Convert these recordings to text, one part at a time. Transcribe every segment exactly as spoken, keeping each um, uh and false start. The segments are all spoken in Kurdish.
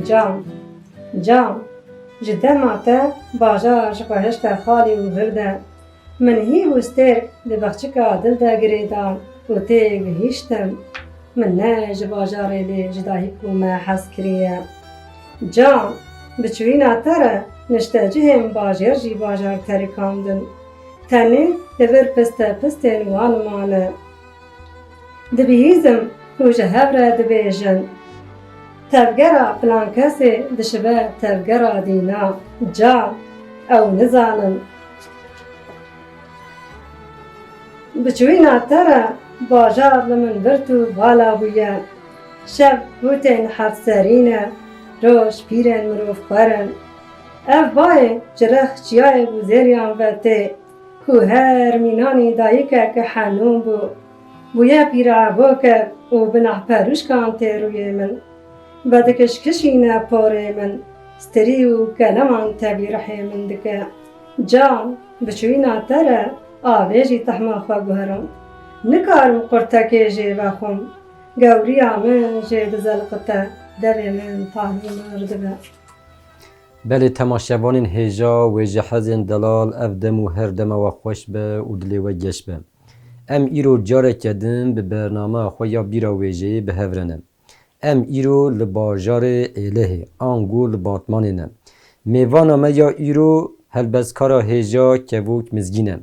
Can, can, ji dema te bajar ji xwe hişte xalî û vir de. Min hîv û stêrk di bexçika dil de girêdan û tê gihîştim. Min ne ji bajarê lê ji dayik û me hez kiriye. Can, bi çûyîna te re niştecihên bajêr jî bajar terikandin. Tenê li vir piste pistên wan mane. Dibihîzim ku ji hev re dibêjin, tevgera filan kesê dişibe tevgera dîna. Can, ew nizanin. Bi çûyîna te re bajar li min virt û vala bûye. Şev hûtên hevserî ne, roj pîrên mirovxwer in. Ev bayê ji rex çiyayê Bûzêriyan ve tê, ku her mînanî dayikek henûn bû. Bûye pîreboke û bi nehperûşkan tê rûyê min. Vedikişkişîne porê min, stirî û keleman tevî rihê min dike. Can, bi çûyîna te re avê jî tehma xwe guherim. Nikarim qurtekê jê vexwim. Gewriya min jê dizelqite, devê min talî mir dibe. Belê temaşevanên hêja, wêjehezên delal, ev dem û her dema we xweş be û dilê we geş be. Em îro careke din bi bernameya xwe ya Bîra Wêjeyê bi hev re ne. Em îro li bajarê Êlihê, ango li Batmanê ne. Mêvana me ya îro helbestkara hêja Kevok Mizgîn e.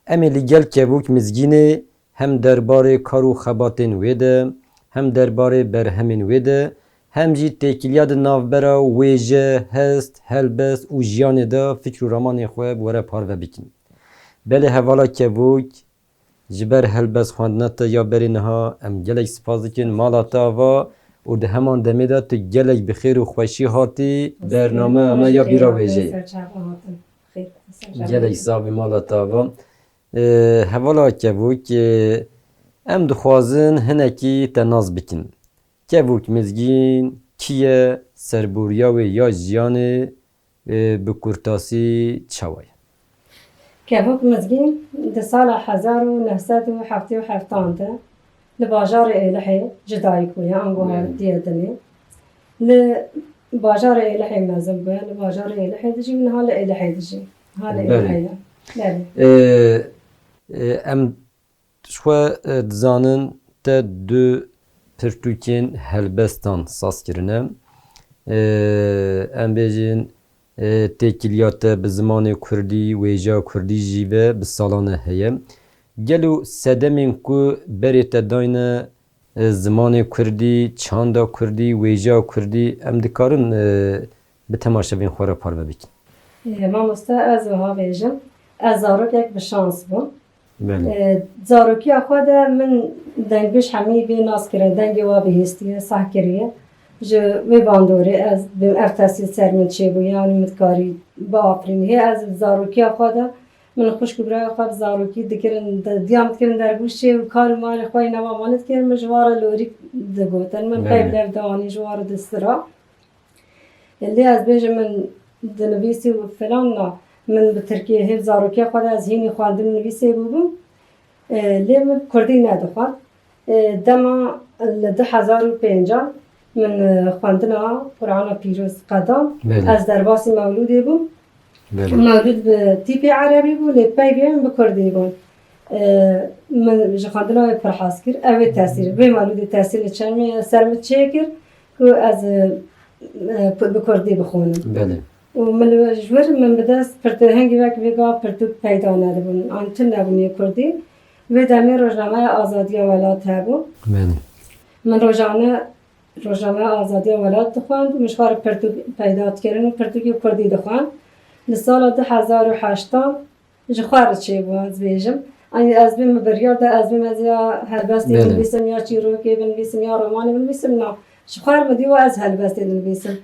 Em ê li gel Kevok Mizgînê hem derbarê kar û xebatên wê de, hem derbarê berhemên wê de, hem jî têkiliya di navbera wêje, hest, helbest û jiyanê de fikr û ramanê xwe bi we re parve bikin. Belê hevala Kevok, ji ber helbest xwendina te ya berê niha em gelek spas dikin. Mala te ava û di heman demê de tu gelek bi xêr û xweşî hatî bernameya me ya Bîra Wêjeyê. Gelek sax bî mala te ava. Ee, hevala Kevok, ee, em dixwazin hinekî te nas bikin. Kevok Mizgîn kî ye, serboriya wê ya jiyanê, ee, bi kurtasî çawa ye? Kevok Mizgîn di sala hezar û neh sed û heftê û heft de li bajarê Êlihê ji dayik bûye, ango Belê. Hatiye dinê. Li bajarê Êlihê mezin bûye, li bajarê Êlihê dijî û niha li Êlihê dijî. Ha li Belê. Êlihê ye. Belê. Ee, ee, em Ji xwe, e, dizanin te du pirtûkên helbestan saz kirine. E, em bêjin, e, têkiliya te bi zimanê kurdî, wêjeya kurdî jî ve bi salane heye. Gelo sedemên ku berê te dayne, e, zimanê kurdî, çanda kurdî, wêjeya kurdî, em dikarin, e, bi temaşevên xwe re parve bikin? E, mamoste, ez wiha bêjim, ez zarokek bi şans bûm. Belê. E, zarokiya xwe de min dengbêj hemî bê nas kirin, dengê wa bihîstiye, seh kiriye. Ji wê bandorê ez bêm ev tesîr ser min çêbûye, yanî min dikarî biafirînî. Hê ez zarokiya xwe de min xwişk û birayê xwe bi zarokî dikirin, di-, diya min dikirin dergûşê û kar û marê xwe yê nava malê dikirin, min ji wa re lorîk digotin. Min Belê. Peyv lev dianî ji wa re distira. Lê ez bêjim min dinivîsî û filan na, min bi tirkî hêv zarokiya xwe de ez hînî xwendin nivîsê bûbûm. E, lê min kurdî nedixwend. E, dema li du hezar û pênc min, e, xwendina Qur'ana Pîroz qedan. Belê. Ez derbasî mewlûdê bûm. Belê. Mewlûd bi tîpê erebî bû, lê peyvê min bi kurdî bûn. E, min ji xwendina wê pir hez kir. Ew ê tesîr, vê mewlûdê tesîr li çermê ser min çêkir ku ez, e, e, bi kurdî bixwînim. Belê. Û min li ji wir min bi dest pirtû-, hingî wek vêga pirtûk peyda nedibûn, an tune nebûn yê kurdî. Vê demê rojnameya Azadiya Welat hebû. Belê. Min rojane, rojnameya Azadiya Welat dixwend û min ji xwe re pirtûk peyda dikirin û pirtûkê kurdî dixwend. Li sala du hezar û heştan ji xwe re çêbû, ez bêjim. Anî ez bêm, min biryar da ez bêm, ez ya helbestê Belê. Binivîsim, ya çîrokê binivîsim, ya romanê binivîsim, na. Ji xwe re min dî wa ez helbestê dinivîsim.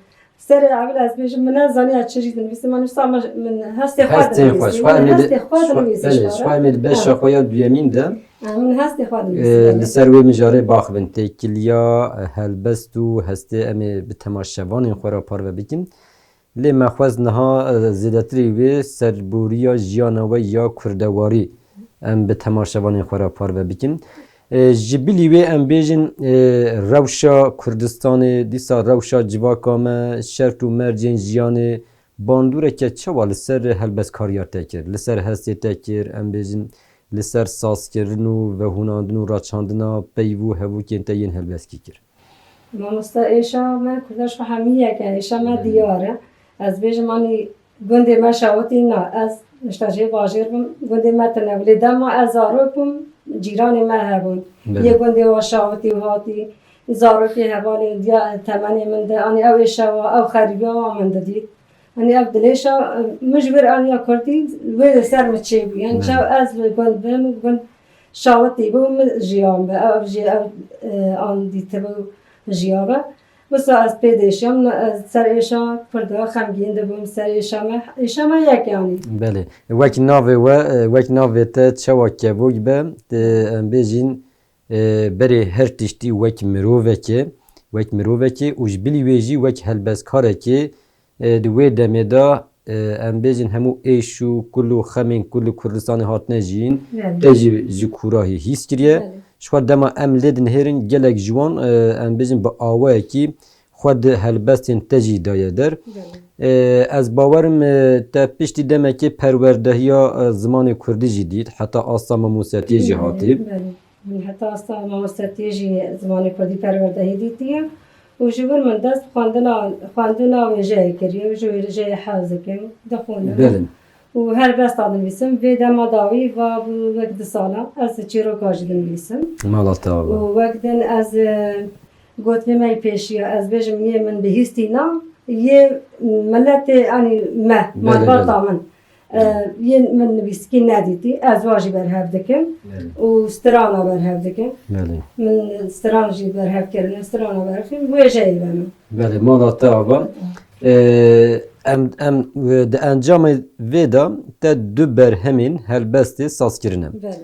Serê ewil ez bêjim, min nezanî ez çi jî dinivîsim. Min wisa min, min hestê xwe Hestê xwe, dinivîsim. Ji xwe Min em ê di-, hestê xwe ji xwe, dinivîsim belê, ji ji xwe. Xwe em ê di beşa xwe ya duyemîn de, Ha, min hestê xwe dinivîsim, Ee, belê. Li ser wê mijarê baxivin têkiliya, e, helbest û hestê em ê bi temaşevanên xwe re parve bikin. Lê me xwest niha, e, zêdetirî wê serboriya jiyana we ya kurdewarî em bi temaşevanên xwe re parve bikin. E, ji bilî wê em bêjin, e, rewşa Kurdistanê, dîsa rewşa civaka me, şert û mercên jiyanê, bandoreke çawa li ser helbestkariya te kir, li ser hestê te kir, em bêjin li ser sazkirin û vehûnandin û raçandina peyv û hevokên te yên helbestkî kir? Mamoste, êşa me Kurda ji xwe hemî yek e, êşa me diyar e. Ez bêjim, anî gundê me şawitî na, ez ji te jê bajêr bim, gundê me tune. Lê dema ez zarok bûm, cîranê me hebûn. Belê. Yê gundê wa şawitî û hatî, zarokê hevalê diya temenê min de, anî ew êşa wa, ew xerîbiya wa min didît. Anî ev dilêşa, min ji vir aniya Kurdî wê li ser min çêbû. Yani Belê. Çaw ez li gund bim, gund şawitî bû, min jiyan be. Ev jî ev, e, an dîtibi û jiya be. Wisa ez pê dêşiyam, ez ser êşa Kurda xemgîn dibûm, ser êşa me, êşa me yek yanî. Belê. Wek navê we, e, wek navê te çawa kevok be, e, em bêjin, e, berê her tiştî wek mirovekê, wek mirovekê û ji bilî wê jî wek helbestkarekê, e, di wê demê de, e, em bêjin hemû êş û kul û xemên ku li Kurdistanê hatine jiyîn, Belê. Te jî ji kûrahî hîs kiriye. Belê. Ji xwe dema em lê dinihêrin gelek ji wan, e, em bêjin bi awayekî xwe di helbestên te jî daye der. Belê. E, ez bawerim, e, te piştî demekê perwerdehiya, e, zimanê kurdî jî dît, heta asta mamostetiyê jî hatî. Belê. Min heta asta mamostetiyê jî zimanê kurdî perwerdehî dîtiye û ji vir min dest xwendina, xwendina wêjeyê kiriye û ji wêjeyê hez dikim, dixwînim. Belê. Û helbesta dinivîsim. Vê dema dawî va bû wek du sala ez çîroka jî dinivîsim. Mala te ava. Û wek din ez, e, gotinê me yê pêşiya, ez bêjim yê min bihîstîna, yê miletê, anî me, Belê, malbata belê. Min. E, yên min nivîskî nedîtî, ez wa jî berhev dikim Belê. Û strana berhev dikim. Belê. Min stran jî berhev kirine, strana berhev kirin, wêjeyê be min. Belê, mala te ava. E, em, em, e, di encamê vê de te du berhemên helbestê saz kirine. Belê.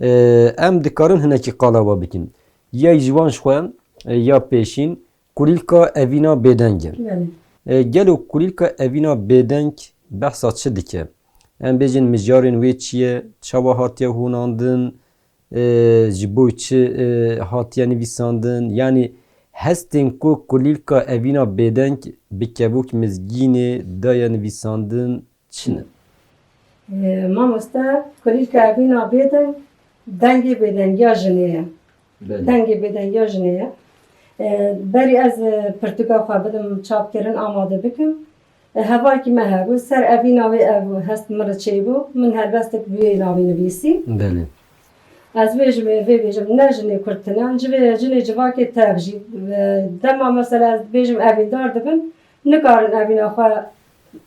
E, em dikarin hinekî qala we bikin. Yek ji wan ji xwe, e, ya pêşîn, Kulîlka Evîna Bêdeng e. Belê. E, gelo Kulîlka Evîna Bêdeng behsa çi dike? Em bêjin mijarên wê çi ye? Çawa hatiye hûnandin? E, ji bo çi, e, hatiye nivîsandin? Yanî hestên ku Kulîlka Evîna Bêdeng bi kevok mizgînê daye nivîsandin, çi ne? Ee, mamoste, kulîlka Evîna Bêdeng, dengê bêdengiya jinê ye. Belê. Dengê bêdengiya jinê ye. Ee, berî ez, e, pirtûka xwe bidim çapkirin, amade bikim. E, hevalkî me hebû, ser evîna wê ev hest min re çêbû, min helbestek bi wê navî nivîsî. Belê. Ez vê ji vê, vê bêjim, ne jinê Kurd tune, ji vê jinê civakê tev jî. E, dema mesela ez bêjim evîndar dibin, nikarin evîna xwe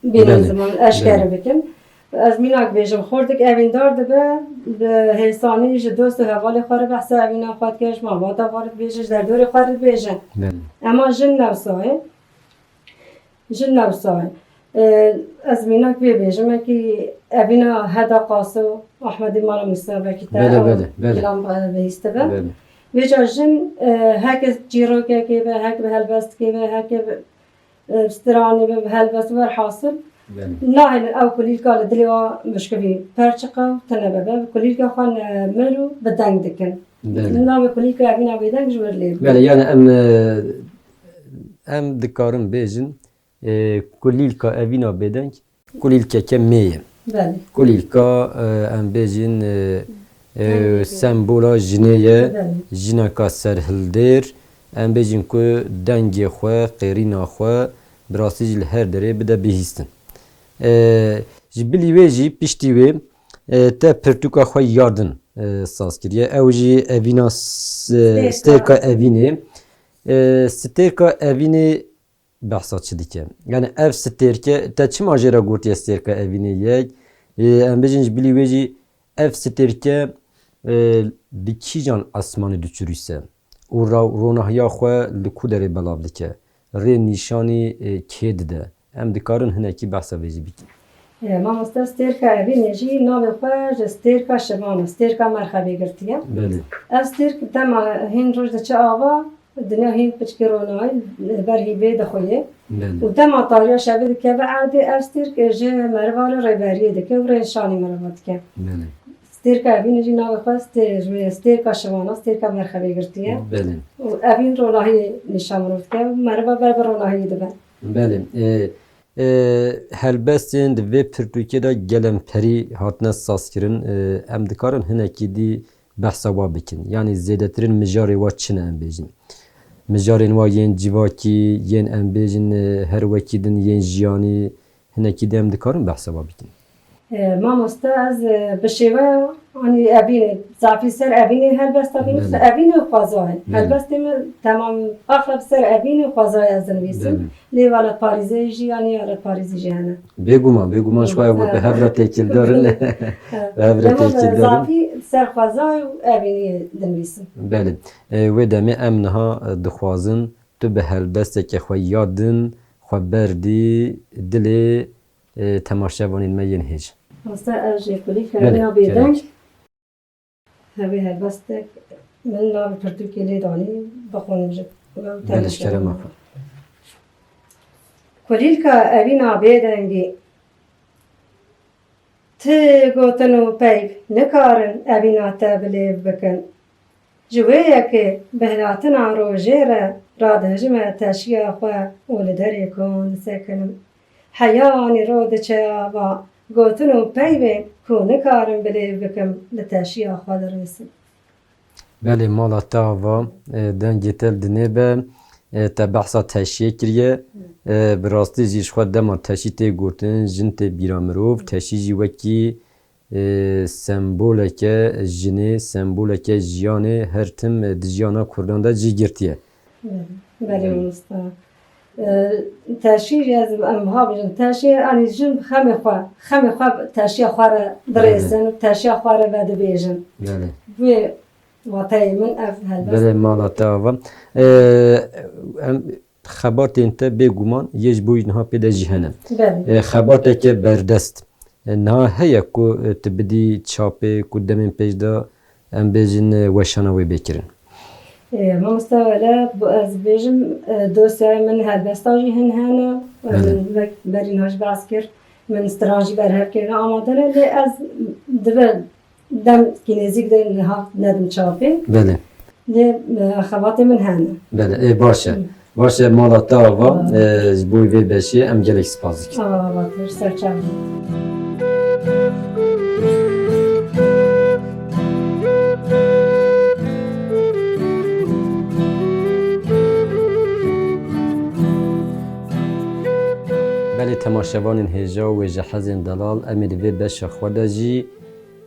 bînin Belê, ziman, eşkere belê. Bikin. Ez mînak bêjim, xortik evîndar dibe, bi hêsanî ji dost û hevalê xwe re behsa evîna xwe dike, ji malbata xwe re dibêje, ji derdorê xwe re dibêje. Belê. Ema jin ne wisa ye. Jin ne wisa ye. Ee, ez mînak vê bêjim, wekî evîna Heda Qaso, Ahmedê Mala Mûsa, belkî te Belê, ew belê, belê. Kilam, e, bihîstibe. Belê. Vêca jin, e, heke çîrokekê be, heke bi helbestikê be, heke bi e, stranê be, bi helbest, werhasil. Belê. Nahêlin ew kulîlka li dilê wa mişkivî perçiqe û tune be. Be kulîlka xwe nemir û bi deng dikin. Belê. Navê kulîlka Evîna Bêdeng ji wir lê bû. Belê, yani em, e, em dikarin bêjin, e, kulîlka Evîna Bêdeng kulîlkeke mê ye. Belê. Kulîlka, e, em bêjin, e, e, Dengê bêdeng. Sembola jinê ye, Belê. Jineka serhildêr, em bêjin ku dengê xwe, qêrîna xwe, bi rastî jî li her derê bide bihîstin. E, ji bilî wê jî piştî wê, e, te pirtûka xwe ya din, e, saz kiriye. Ew jî Evîna s-, Stêrka. Stêrka Evînê. E, Stêrka Evînê behsa çi dike? Yani ev stêrke, te çima jê re gotiye Stêrka Evînê yek? Ê, em bêjin ji bilî wê jî ev stêrke, e, di kîjan asmanê diçûrîse û ra-, ronahiya xwe li ku derê belav dike? Rê nîşanî, e, kê dide? Em dikarin hinekî behsa vê jî bikin. E, mamoste, Stêrka Evînê jî navê xwe ji Stêrka Şivan e, Stêrka Merxebê girtiye. Belê. Ev stêrk dema hîn roj diçe ava, dinya hîn piçkî ronayî, ber hîvê dixuyê. Belê. Û dema tariya şevê dikeve erdê, ev stêrk ji meriva re rêberiyê dike û rênişanî meriva dike. Belê. Stêrka Evînê jî navê xwe stê-, ji wê stêrka şivana, stêrka merxebê girtiye. Belê. Û Evîn ronahiyê nîşan mirov dike û meriva ber bi ronahiyê dibe. Belê. E, e, helbestên di vê pirtûkê de gelemperî hatine sazkirin. E, em dikarin hinekî dî behsa wa bikin. Yanî zêdetirîn mijarê wa çi ne em bêjin? Mijarên wa yên civakî, yên em bêjin, e, her wekî din yên jiyanî, hinekî dî em dikarin behsa wa bikin. E, mamoste, ez, e, bi şêweya, anî Evînê, zafî ser Evînê helbesta bînim, Belê. Evînê û xwezayê. Belê. Helbestê min temam axlab ser Evînê û xwezayê ez dinivîsim. Belê. Lê wele parîzeyê jî, yanî wele parîzî jî hene. Bêguman, bêguman ji xwe ew bi hev re têkildar in. Bi hev re têkildar in. Zafî ser xwezayê û Evînê dinivîsim. Belê. E, wê demê em niha, e, dixwazin tu bi helbesteke xwe ya din xwe berdî dilê, e, temaşevanên me yên hêj. Rasta ez jê kulîlka Belê, Evîna bêdeng. Hevê helbestek min navê pirtûkê lê danî bixwînim ji we û Belê, ji kerema xwe. Kulîlka Evîna bêdengî. Ti gotin û peyv nikarin evîna te bi lêv bikin. Ji wê yekê bi hilatina rojê re radihejime teşiya xwe û li derê kon disekinim. Heya anî ro diçe ava gotin û peyvên ku nikarim bi lêv bikim li teşiya xwe dirêsim. Belê, mala te ava, e, dengê te li dinê be, e, te behsa teşiyê kiriye. E, bi rastî jî ji xwe dema teşî tê gotin, jin tê bîra mirov. Teşî jî wekî, e, semboleke jinê, semboleke jiyanê her tim, e, di jiyana Kurdan de cî girtiye. Belê, belê, mamosta. E, teşî jî ez, em ha bijin, teşî, anî jin xemê xwe, xemê xwe teşiya xwe re dirêsin, Belê. Teşiya xwe re vedibêjin. Belê. Wê wateyê min ev helbest. Belê, mala te ava. E, em, xebatên te bêguman yê ji bo niha pê de jî hene. Belê. E, xebateke berdest. E, niha heye ku, e, tu bidî çapê ku demên pêş de em bêjin, e, weşana wê bê kirin? E, mamoste wele, bu ez bêjim, e, dosyayê min helbesta jî hin hene. E, Belê. Min wek berî niha jî behs kir. Min stran jî berhev kirine amade ne. Lê ez dibe demkî nêzîk de niha nedim çapê. Belê. Lê, e, xebatê min hene. Belê, ê, baş e. Hı. Baş e, mala te ava, Hı. e, ji bo vê beşê em gelek spas dikin. Ava, ava, ser çav. Belê temaşevanên hêja û wêjehezên delal, em ê di vê beşa xwe de jî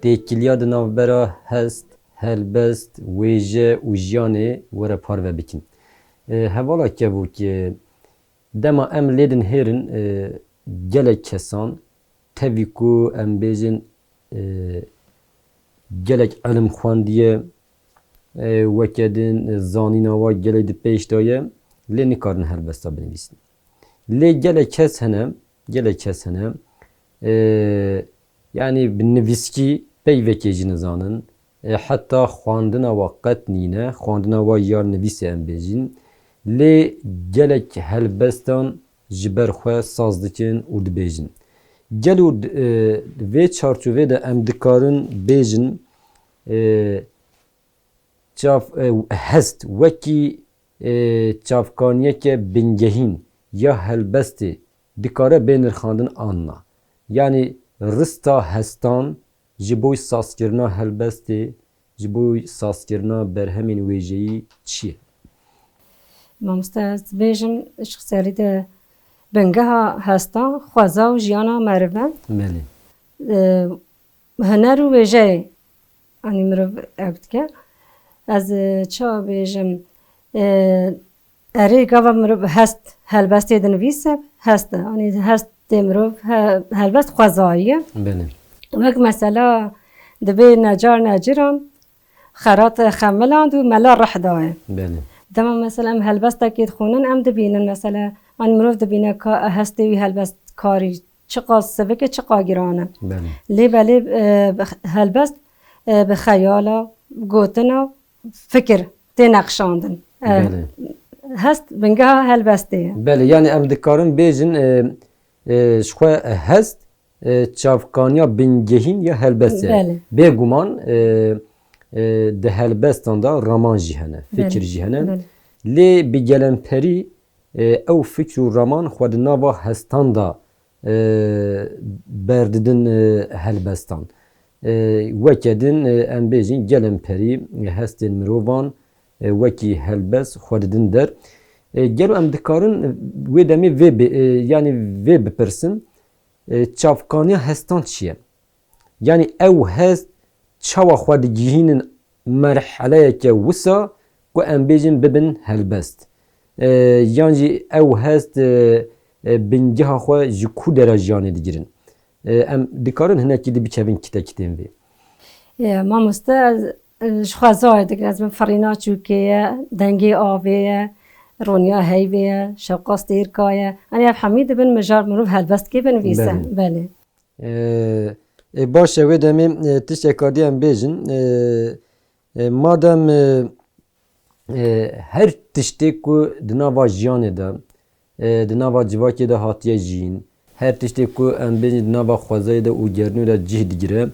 têkiliya di navbera hest, helbest, wêje û jiyanê were parve bikin. E, hevala kevokê, dema em lê dinihêrin, e, gelek kesan, tevî ku em bêjin, e, gelek ilim xwendiye, e, weke din, e, zanîna wa gelek di pêş de ye, lê nikarin helbesta binivîsin. Lê gelek kes hene, gelek kes hene, e, yanî bi nivîskî peyvekê jî nizanin, e, heta xwendina wa qet nîne, xwendina wa ya nivîsê em bêjin. Lê gelek helbestan ji ber xwe saz dikin û dibêjin. Gelo, e, vê çarçovê de em dikarin bêjin, e, çav, e, hest wekî, e, çavkaniyeke bingehîn ya helbestê dikare bê nirxandin an na? Yanî rista hestan ji bo sazkirina helbestê, ji bo sazkirina berhemên wêjeyî çi ye? Mamoste, ez dibêjim, ji serî de bingeha hestan xweza û jiyana meriv e. Belê. E, huner û wêjeyê, anî mirov ew dike. Ez, e, çawa bêjim, e, erê gava mirov hest helbestê dinivîse, hest e. Anî hestê mirov he-, helbest xwezayî ye. Belê. Wek mesela dibê necar neciran xerat xemiland û mela rih daye. Belê. Dema mesela em helbestekê dixwînin, em dibînin mesela, anî mirov dibîne ka hestê wî helbestkarî çiqas sivik e, çiqas giran e. Belê. Lê belê, e, bi x-, helbest, e, bi xeyala, gotina, fikir tê neqşandin. E, Belê. Hest bingeha helbestê ye. Belê, yanî em dikarin bêjin, e, e, ji xwe hest E, çavkaniya bingehîn ya helbest e. Belê. Bêguman, e, e, di helbestan de raman jî hene, fikir Belê, jî hene. Belê. Lê bi gelemperî, e, ew fikr û raman xwe di nava hestan de, e, berdidin, e, helbestan. E, weke din, e, em bêjin gelemperî, e, hestên mirovan, e, wekî helbest xwe didin der. E, gelo em dikarin, e, wê demê vê bi-, e, yanî vê bipirsin, e, çavkaniya hestan çi ye? Yanî ew hest çawa xwe digihînin merheleyeke wisa ku em bêjin bibin helbest? E, yan jî ew hest, e, e, bingeha xwe ji ku dera jiyanê digirin? E, em dikarin hinekî di bikevin kite kitên vê. E, mamoste, ez, e, ji xwezayê digirim, ez bin firîna çûkê ye, dengê avê ye, roniya heyvê ye, şewqa stêrka ye. Yanî ev hemî dibin mijar mirov helbestkê binivîse. Belê. Belê. E, e, baş e, wê demê, e, tişteka dî em bêjin. E, e, madem, e, e, her tiştê ku di nava jiyanê de, e, di nava civakê de hatiye jiyîn, her tiştê ku em bêjin di nava xwezayê de û gerdûnê de cih digire,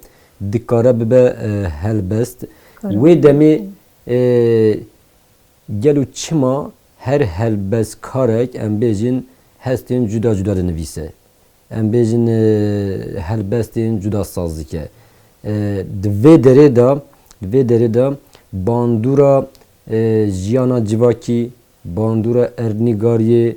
dikare bibe, e, helbest. Dikare Wê bibe. demê, e, gelo çima her helbestkarek, em bêjin, hestên cuda cuda dinivîse? Em bêjin, e, helbestên cuda saz dike. E, di vê derê de, di vê derê de bandora, e, jiyana civakî, bandora erdnîgariyê,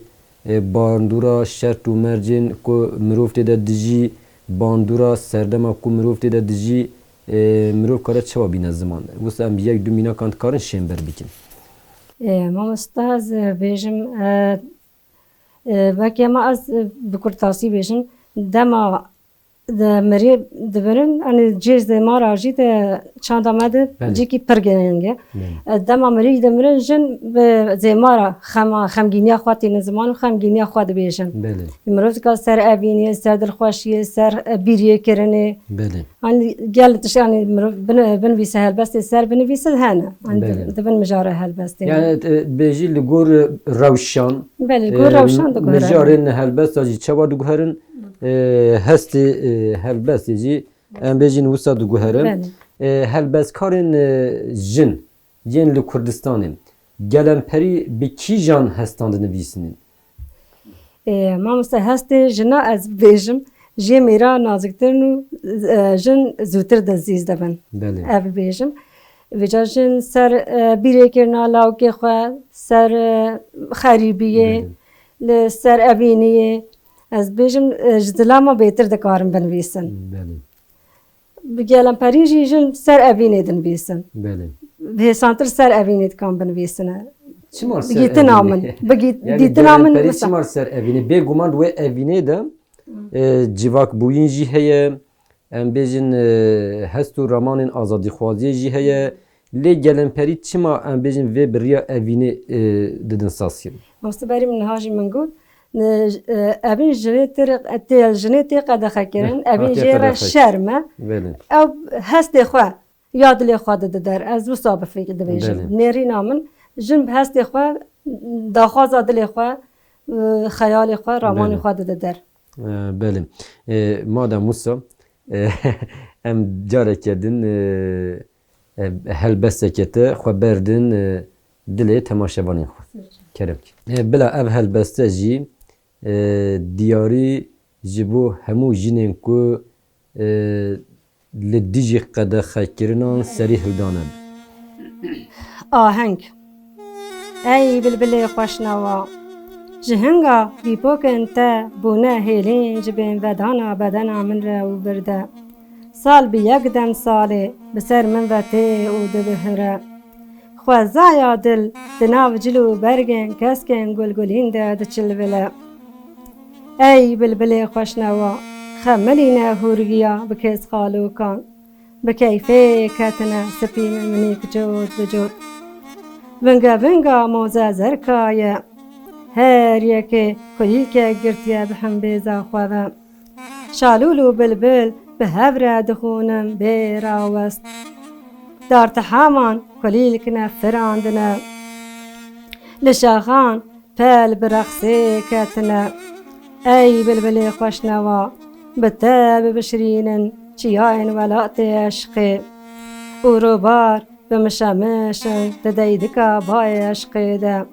e, bandora şert û mercên ku mirov tê de dijî, bandora serdema ku mirov tê de dijî, e, mirov kare çawa bîne ziman? Wisa em bi yek du mînakan dikarin şênber bikin. E, mamosta, ez bêjim, e, E, weke me ez, e, bi kurtasî bêjim, dema de mirî dimirin, yanî cê zêmara jî de çanda me de Belê. cîkî pir girîng e. Belê. E, dema mirî dimirin, jin bi zêmara xema, xemgîniya xwe tînin ziman û xemgîniya xwe dibêjin. Belê. Mirov dika ser evîniyê, ser dilxweşiyê, ser, e, bîriyê kirinê. Belê. Hani gel tişt, hani mirov bin-, binivîse helbestê ser binivîse hene. Hani Belê. di-, dibin mijara helbestê. Yani, e, bêjî li gor rewşan, Belê, li gor e, rewşan diguherin. Mijarên helbesta jî çawa diguherin, e, hestê, e, helbestê jî em bêjin wisa diguherin. Belê. E, helbestkarên, e, jin yên li Kurdistanê gelemperî bi kîjan hestan dinivîsînin? Ê, mamoste, hestê jina ez bibêjim, jê mêra naziktir in û, e, jin zûtir dizîz dibin. Belê. Ev bibêjim. Vêca jin ser, e, bîrêkirina lawikê xwe, ser, e, xerîbiyê, Belê. li ser evîniyê, ez bêjim, e, ji dila me bêtir dikarin binivîsin. Belê. Bi gelemperî jî jin ser evînê dinivîsin. Belê. Hêsantir ser evînê dikan binivîsine. Çima ser Bi gîtina evînê? min. Bi gî-, Yani dîtina min gelemperî wisa. çima ser evînê? Bêguman di wê evînê de, e, civakbûyîn jî heye, em bêjin, e, hest û ramanên azadîxwaziyê jî heye. Lê gelemperî çima, em bêjin, vê bi riya evînê, e, didin sazkirin? Mamoste berî min niha jî min got, e, evîn jinê tê, tê, jinê tê qedexekirin, Heh, evîn hatiye jê re qedexekirin. şerm e. Belê. Ew hestê xwe ya dilê xwe dide der. Ez wisa bi fikir dibêjim. Belê. Nêrîna min, jin bi hestê xwe, daxwaza dilê xwe, e, xeyalê xwe, ramanê Belê. xwe dide der. E, belê. E, madem wisa, e, em careke din, e, e, helbesteke te xwe berdin, e, dilê temaşevanên xwe. Kerem. E, bila ev helbeste jî, e, diyarî ji bo hemû jinên ku, e, li dijî qedexekirinan serî hildane be. Aheng. Ey bilbilê xweşnewa, ji hinga dîpokên te bûne hêlîn ji bên vedana bedena min re û vir de. Sal bi yek dem salê bi ser min ve tê û dibihire. Xwezaya dil di nav cil û bergên keskên gulgulîn de diçilvile. Ey bilbilê xweşnewa, xemilîne hûrgiya bi kêsxalokan. Bi keyfê ketine sipî mimnîk cot bi cot. Vinga vinga moze zerka ye. Her yekê kulîlkek girtiye bi hembêza xwe ve. Şalûl û bilbil bi hev re dixûnin bê rawest. Dartihaman kulîlk ne firandine. Li şaxan pel bi rexsê ketine. Ey bilbilê xweşnewa, bi te bibişirînin çiyayên welatê eşqê. Û robar bi mişemişin di deydika bayê eşqê de.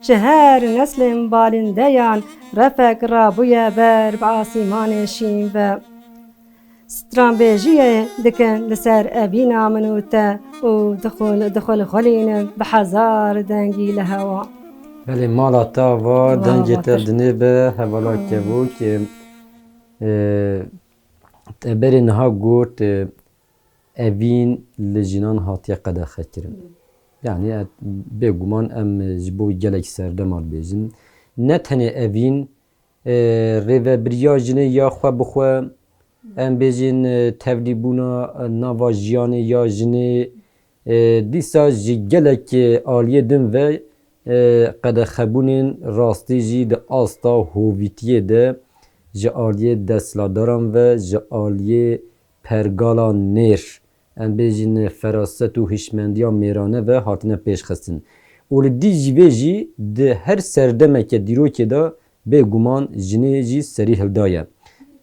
Ji her neslên balîndeyan refek rabûye ber bi asîmanê şîn ve. Stranbêjiyê dikin li ser evîna min û te û dixul-, dixulxulînin bi hezar dengî li hewa. Belê, mala te ava, dengê te dinê be, hevala kevok. E, te berê niha got, e, evîn li jinan hatiye qedexekirin. Yanî, e, bêguman em ji bo gelek serdema dibêjin. Ne tenê evîn, e, rêvebiriya jinê ya xwe bi xwe, em bêjin, e, tevlîbûna, e, nava jiyanê ya jinê, e, dîsa ji gelek, e, aliyê din ve, e, qedexebûnên rastî jî di asta hovîtiyê de ji aliyê desthilatdaran ve, ji aliyê pergala nêr, em bêjin feraset û hişmendiya mêrane ve hatine pêşxistin. Û li dijî vê jî di her serdemeke dîrokê de bêguman jinê jî serî hildaye.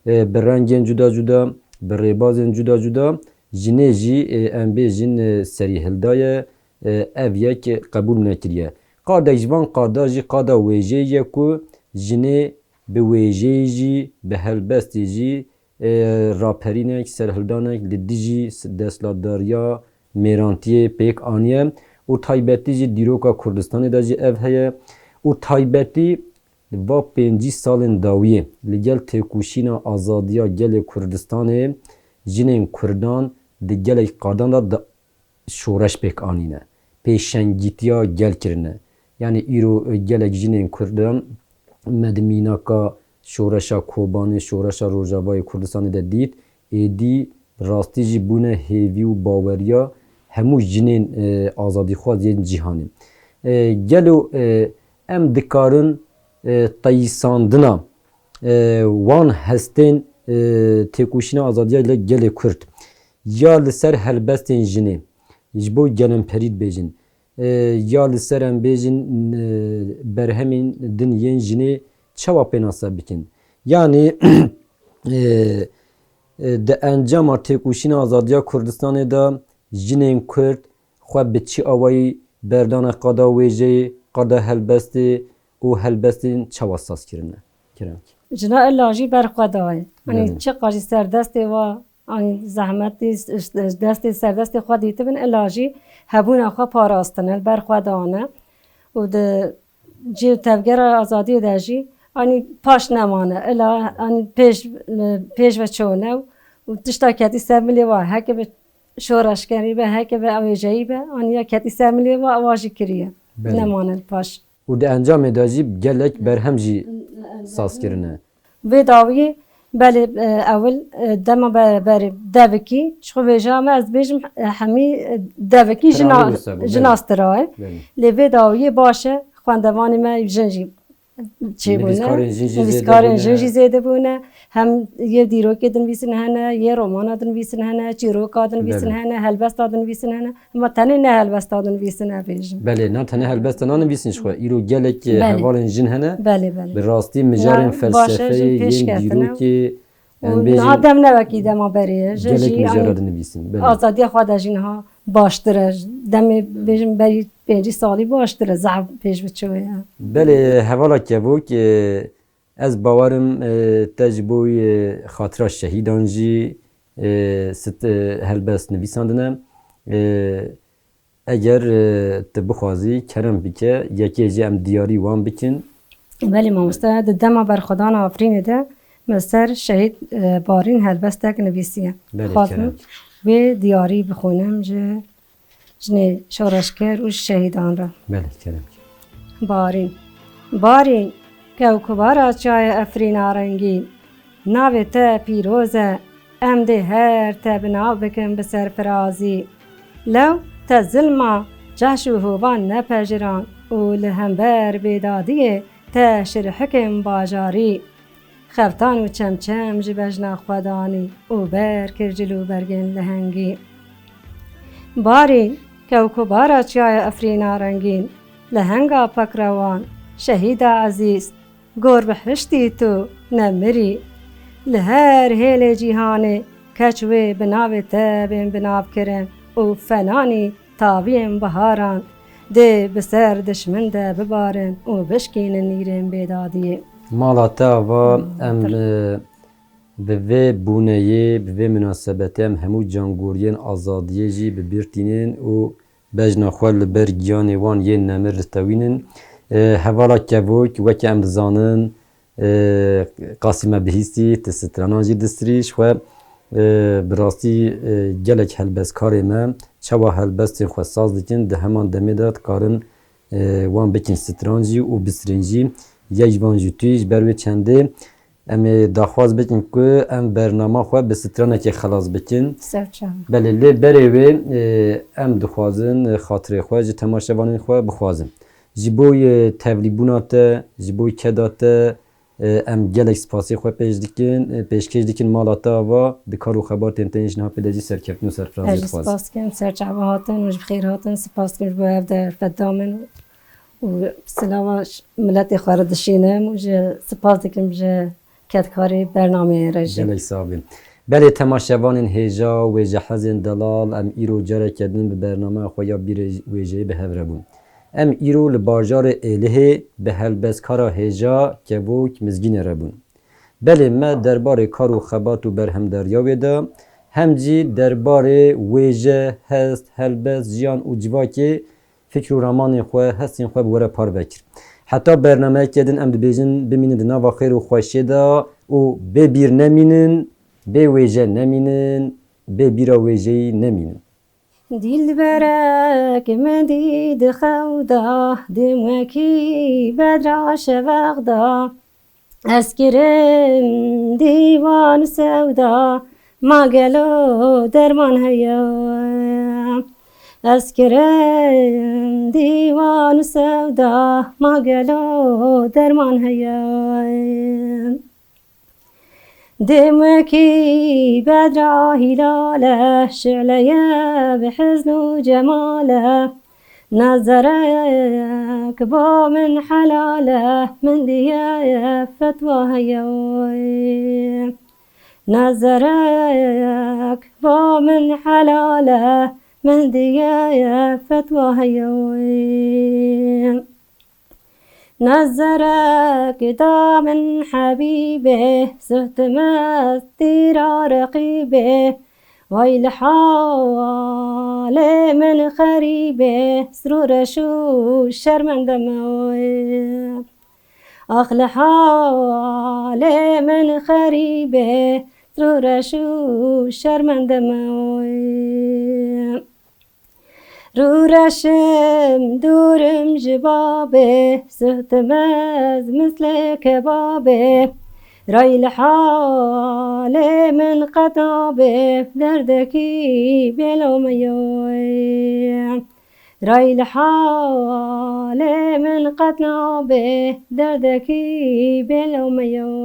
E, bi rengên cuda cuda, bi rêbazên cuda cuda jinê jî, e, em bêjin, e, serî hildaye, e, ev yek qebûl nekiriye. Qadek ji van qada jî qada wêjeyê ye ku jinê bi wêjeyê jî, bi helbestê jî, e, raperînek, serhildanek li dijî s-, desthilatdariya mêrantiyê pêk aniye û taybetî jî dîroka Kurdistanê de jî ev heye û taybetî li va pêncî salên dawiyê li gel têkoşîna azadiya gelê Kurdistanê jinên Kurdan di gelek qadan de di şoreş pêk anîne, pêşengîtiya gel kirine. Yanî îro gelek jinên Kurdan me di mînaka şoreşa Kobanê, şoreşa Rojavayê Kurdistanê de dît, êdî bi rastî jî bûne hêvî û baweriya hemû jinên, e, azadîxwaz yên cîhanê. E, gelo, e, em dikarin, e, qeyisandina, e, wan hestên, e, têkoşîna azadiya li gelê Kurd ya li ser helbestên jinê, ji bo gelemperî dibêjin, e, ya li ser em bêjin, e, berhemên din yên jinê çawa pênase bikin? Yanî, e, e, di encama têkoşîna azadiya Kurdistanê de jinên Kurd xwe bi çi awayî berdane qada wêjeyê, qada helbestê û helbestên çawa saz kirine? Kerem. Jina illa jî ber xwe daye. Yanî çiqa jî serdestê wa, yanî zehmetî, destê serdestê xwe dîtibin, illa jî hebûna xwe parastine, li ber xwe dane û di cî û tevgera azadiyê de jî, yanî paş nemane, illa, yanî pêş, pêş ve çone û tişta ketî ser milê wa, heke bi şoreşgerî be, heke bi wêjeyî be, yanî ya ketî ser milê wa, wa jî kiriye. Belê. Nemane li paş. Û di encamê de jî gelek berhem jî saz kirine. Vê dawiyê, belê, e, ewil, e, dema be-, berê devikî, ji xwe vêjeya me, ez dibêjim, e, hemî, e, devikî jina, Piranî wisa bû, jina belê. Stirayê. Belê. Lê vê dawiyê baş e, xwendevanê me jin jî çêbûne. Nivîskarên jin jî zêde Nivîskarên jin bûne. Jî zêde bûne. Hem yê dîrokê dinivîsin hene, yê romana dinivîsin hene, çîroka dinivîsin Belê. Hene, helbesta dinivîsin hene. Hema tenê ne helbesta dinivîsin, e, bêjin. Belê, na tenê helbesta nanivîsin ji xwe. Îro gelek, e, Belê. Hevalên jin hene. Belê, belê. Bi rastî mijarên Ya, baş e, jin felsefeyê, pêş yên ketine. Dîrokê, em Û bêjin niha dem ne wekî dema berê ye. Jin gelek jî mijara yanî dinivîsin. Belê. Azadiya xwe de jî niha baştir e. Demê bêjin berî pêncî salî baştir e. Zehf pêş biçûye. Belê, hevala kevok, e, ez bawerim, e, te ji bo, e, xatira şehîdan jî, e, sit, e, helbest nivîsandine. E, eger, e, tu bixwazî, kerem bike, yekê jî em diyarî wan bikin. Belê mamoste, di dema berxwedana Efrînê de min ser şehîd, e, Barîn helbestek nivîsiye. Belê, Dixwazim kerem. Wê diyarî bixwînim ji jinê şoreşger û şehîdan re. Belê, kerem. Barîn. Barîn, kewkubara çiyayê Efrîna rengîn, navê te pîroz e, em dê her te bi nav bikin bi serfirazî. Lew te zilma cehş û hovan nepejiran û li hember bêdadiyê te şirhikên bajarî. Xeftan û çemçem ji bejna xwe danî û ber kir cil û bergên lehengî. Barî, kewkubara çiyaya Efrîna rengîn, lehenga pekrewan, şehîda ezîz, gor bihiştî tu nemirî. Li her hêlê cîhanê keç wê bi navê te bên binavkirin û fenanî taviyên biharan dê bi ser dişmin de bibarin û bişkînin nîrên bêdadiyê. Mala te ava, em, e, bi vê bûneyê, bi vê minasebetê em hemû cangoriyên azadiyê jî bi bîr tînin û bejna xwe li ber giyanê wan yên nemir ditewînin. E, hevala kevok, weke em dizanin, e, Qasîme Bihîstî, tu stranan jî distirî, ji xwe, e, bi rastî, e, gelek helbestkarê me çawa helbestên xwe saz dikin, di heman demê de dikarin, e, wan bikin stran jî û bistirîn jî. Yek ji van jî tu yî, ji ber wê çendê em ê daxwaz bikin ku em bernama xwe bi stranekê xelas bikin. Ser çav. Belê, lê berê wê, e, em dixwazin, e, xatirê xwe ji temaşevanên xwe bixwazin. Ji bo, e, tevlîbûna te, ji bo keda te, e, em gelek spasê xwe pêş dikin, e, pêşkêş dikin mala te ava, di kar û xebatên te yên ji niha pê de jî serkeftin û serfiraziyê dixwazin. Ez jî spas dikim, ser çava hatin û ji bi xêr hatin, spas dikim ji bo ev derfeta min û silava ş-, miletê xwe re dişînim û ji spas dikim ji kedkarê bernameyê re jî. Gelek sax bî. Belê temaşevanên hêja, wêjehezên delal, em îro careke din bi bernameya xwe ya Bîrê Wêjeyê bi hev re bûn. Em îro li bajarê Êlihê bi helbestkara hêja Kevok Mizgînê re bûn. Belê me derbarê kar û xebat û berhemdariya wê de, hem jî derbarê wêje, hest, helbest, jiyan û civakê fikr û ramanên xwe, hestên xwe bi we re parve kir. Heta bernameyeke din em dibêjin bimînin di nava xêr û xweşiyê de û bê bîr nemînin, bê wêje nemînin, bê bîra wêjeyî nemînin. Dilberek min dî di xew de, dêm wekî bedra şeveq de. Ez kirim dîwan û sewda, ma gelo derman heye? Ez kirim dîwan û sewda, ma gelo derman heye? Dêm wekî bedra hîlale, şileye bi hizn û cemale. Nezerek bo min helale, min diye fetwa heye. Nezerek bo min helale, min diye fetwa heye. Nezerek da min hebîbê, suhtim ez tîra reqîbê. Way li halê min xerîbê, sir û reş û şermende me oy. Ax li halê min xerîbê, sir û reş û şermende me oy. Rûreşim dûrim ji babê, suhtim ez mislê kebabê. Ray li halê min qet nabê, derdekî bêlo me yoy. Ray li halê min qet nabê, derdekî bêlo me yoy.